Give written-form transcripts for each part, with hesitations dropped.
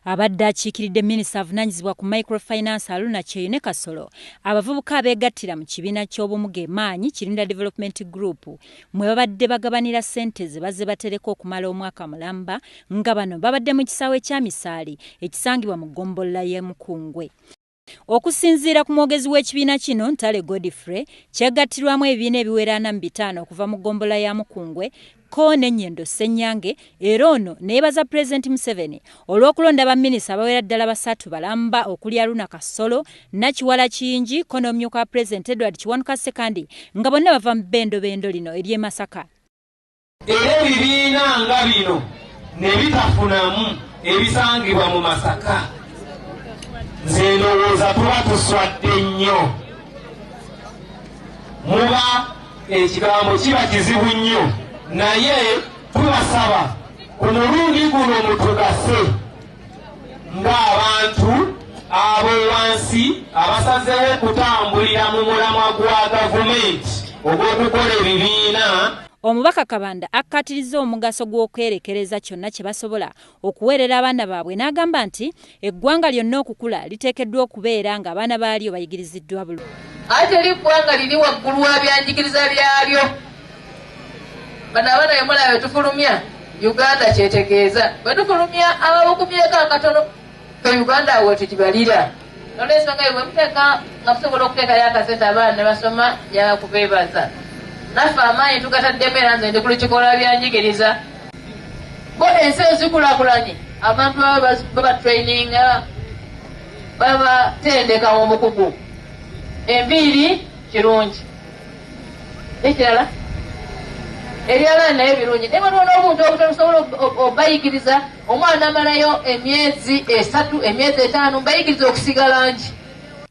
Abadde akiikiridde minisita avunaanyizibwa ku microfinance Haruna Kyeyune Kasolo, abavubuka abeegattira mu kibiina ky'obumu ge maanyi Kirinda Development Group mwe babadde bagabanira ssente ze bazze batereka okumala omwaka mulamba, nga bano babadde mu kisaawe kya Misaali ekisangibwa mu ggombolola y'e Mukungwe. Okusinziira ku mwogezi w'ekibiina kino Ntale Godfrey, kyegattirwamu ebibiina ebiwera 45 okuva mu ggombolola ya Mukungwe ko n'Ennyendo Ssenyange, era ono ne yeebaza Pulezidenti Museveni olw'okulonda baminisita abawera ddala 3 balamba okuli Haruna Kasolo, Nakiwala Kiyingi ko n'omumyuka wa Pulezidenti Edward Kiwanuka Ssekandi, nga bonna bava mu bbendobendo lino ery'e Masaka. Era ebibiina nga bino ne bitafunamu ebisangibwa mu Masaka, nze ndowooza tuba tuswadde nnyo, muba ekigambo kiba kizibu nnyo, naye tubasaba ku mulundi guno mutugase ng'abantu abo wansi abasazeewo okutambulira mu mulamwa gwa gavumenti ogw'okukola ebibiina. Omubaka Kabanda akkaatirizza omugaso gw'okwerekereza kyonna kye basobola okuweerera abaana baabwe, n'agamba nti eggwanga lyonna okukula liteekeddwa okubeera ng'abaana baalyo bayigiriziddwa bulungi. Ate eri ggwanga liri waggulu wa byanjigiriza byalyo. Bano abaana be mulaba be tufulumya, Uganda kyetegeeza. Bwe tufulumya ababukumyeko akatono, ffe Uganda awo tugibalira. N'olwensonga bwe muteeka nga musobola okuteekayo akasente abaana ne basoma, njagala kubeebaza. Naffe amaanyi tugataddemu, era nze ndi ku lukiiko lwa byanjigiriza. Bo ensi ezikulaakulanye, abantu baba babatraininga, babatendeka omukugu. Enviiri kirungi. Ekirala ebyalaani naye birungi, naye waliwo n'obuntu obutono busobola obayigiriza. Omwana amalayo emyezi 3, emyezi 5, mbayigiriza okusiiga langi.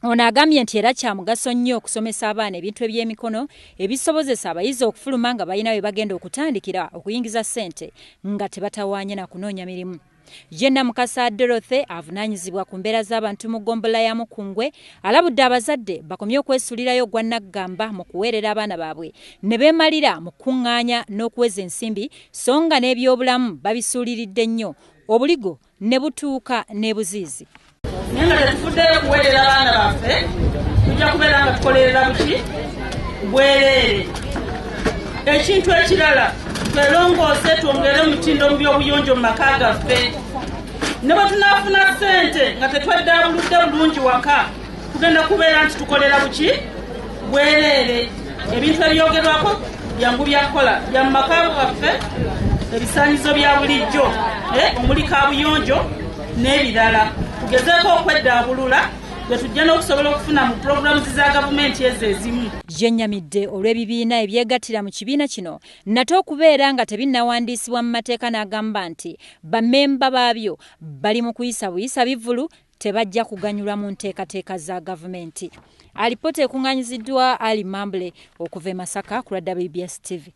Ono agambye nti era kya mugaso nnyo okusomesa abaana ebintu eby'emikono ebisobozesa abayizi okufuluma nga balina we bagenda okutandikira okuyingiza ssente nga tebatawaanye na kunoonya mirimu. Ye Namukasa Dorothy avunaanyizibwa ku mbeera z'abantu mu ggombolola ya Mukungwe alabudde abazadde bakomye okwesuulirayo ogwa nnaggamba mu kuweerera abaana baabwe ne beemalira mu kukuŋŋaanya n'okuweza ensimbi, so nga n'ebyobulamu babisuuliridde nnyo, obuligo ne butuuka n'ebuziizi. Naye nga tetufuddeyo kuweerera abaana baffe, tujja kubeera nga tukolerera buki bwereere. Ekintu ekirala, twelongoose twongere omutindo mu by'obuyonjo mu maka gaffe. Ne bwe tunaafuna ssente nga tetweddaabuludde bulungi waka, tugenda kubeera nti tukolera buki bwereere. Ebintu ebyogerwako byangu bya kukola, bya mu maka gaffe, ebisaanyizo bya bulijjo, omuli kaabuyonjo n'ebirala. Tugezeeko okweddaabulula bwe tujja n'okusobola okufuna mu pulogulaamu za gavumenti ezo ezimu. Yennyamidde olw'ebibiina ebyegattira mu kibiina kino nate okubeera nga tebinnawandiisibwa mu mateeka, n'agamba nti bammemba baabyo bali mu kuyisa buyisa bivvulu, tebajja kuganyulwa mu nteekateeka za gavumenti. Alipoota ekuŋŋaanyiziddwa Ali Mambule okuva e Masaka ku lwa WBS TV.